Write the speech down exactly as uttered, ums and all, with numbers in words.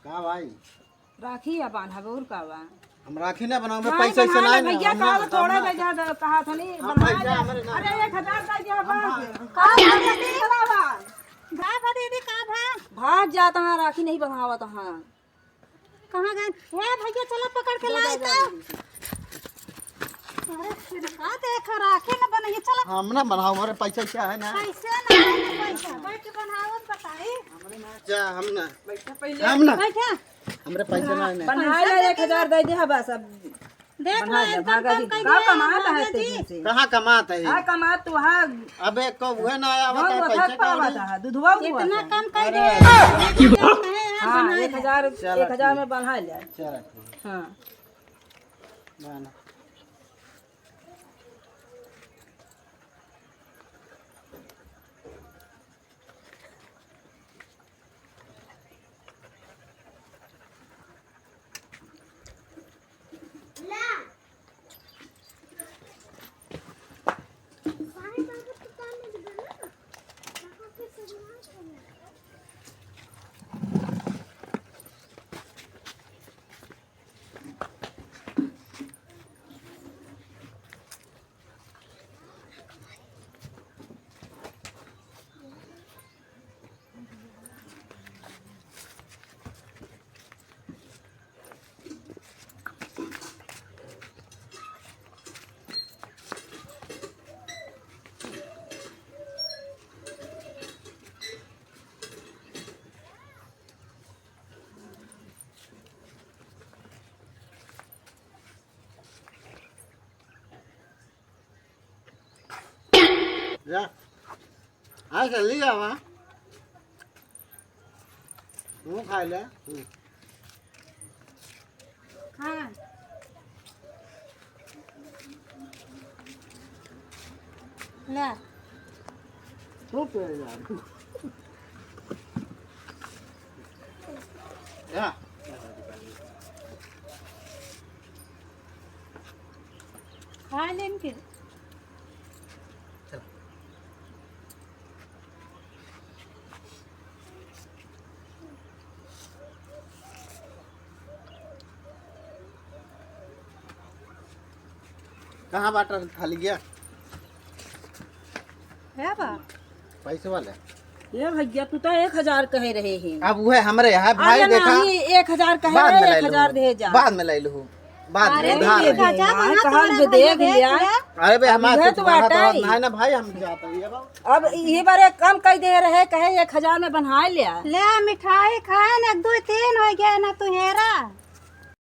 का भाई? राखी या बांधब और का बा? हम राखी ना बनाओ, मैं हाँ, पैसा ऐसे बना ना ले है, भैया, हम ना, का हम थोड़ा ना। दे जा, दे, कहा था नहीं, हम बना पैसा दे। हमारे ना। अरे, एक हजार दे दिया, हम बांध दे। का भा दीदी? चला बा। का भा दीदी, का भा? भाग जाता है, राखी नहीं बंधावत है। कहाँ गए? ए भैया, चला पकड़ के ला, ला, ला, ला। अरे, फिर का देख, राखी न बनइए, चला। हम ना बनाओ, हमारे पैसा क्या है ना? पैसे ना है, पैसा। बैठ के बनावत बताई। जा, हम ना। बैठा पहले। हम ना। बैठा। हमरे पैसा ना है ना। बना ले, एक हजार दे दे, हाँ, बस अब। देख बना लो, ले, एकदम भागा कम जी। कर का दिया, कमात है भागा तेरे जी। से? कहाँ कमात है? हाँ, कमात तो हाँ। अबे, को उहे ना आया, गाँव बता, में पैसा थक पावा कौड़ी। था, दूधवा उधवा इतना था। कम कर अरे। दे। हाँ, बना एक ले। हजार, चला एक हजार ठीक। में बना ले। चला ठीक। हाँ। बना। जा। हाँ, जल्दी आवा। तू खा ले। हम्म। हाँ। ले। तू पे यार। या। खा लेन के। चल। कहाँ बाटा खाली गया? है बा। पैसे वाले? ये भैया, तू तो एक हजार कहे रहे हैं। अब वो है हमरे यहाँ भाई, अरे देखा। नहीं, एक हजार कहे बाद रहे, में ले एक हजार लूँ। दे जा। बाद में ले लूँ। बाद में अरे उधार देखा है। जा, हाँ, वहाँ कहल तोहर बे देख भैया लिया। देख लिया। अरे बे, हमारे इहे कुछ तो बना तो बाटा है। नहीं ना भाई, हम जाते हैं अब। अब ये बार एक कम कह दे रहे, कहे एक हजार में बना लिया। ले मिठाई खाए ना, एक दो तीन हो गया ना, तू हेरा।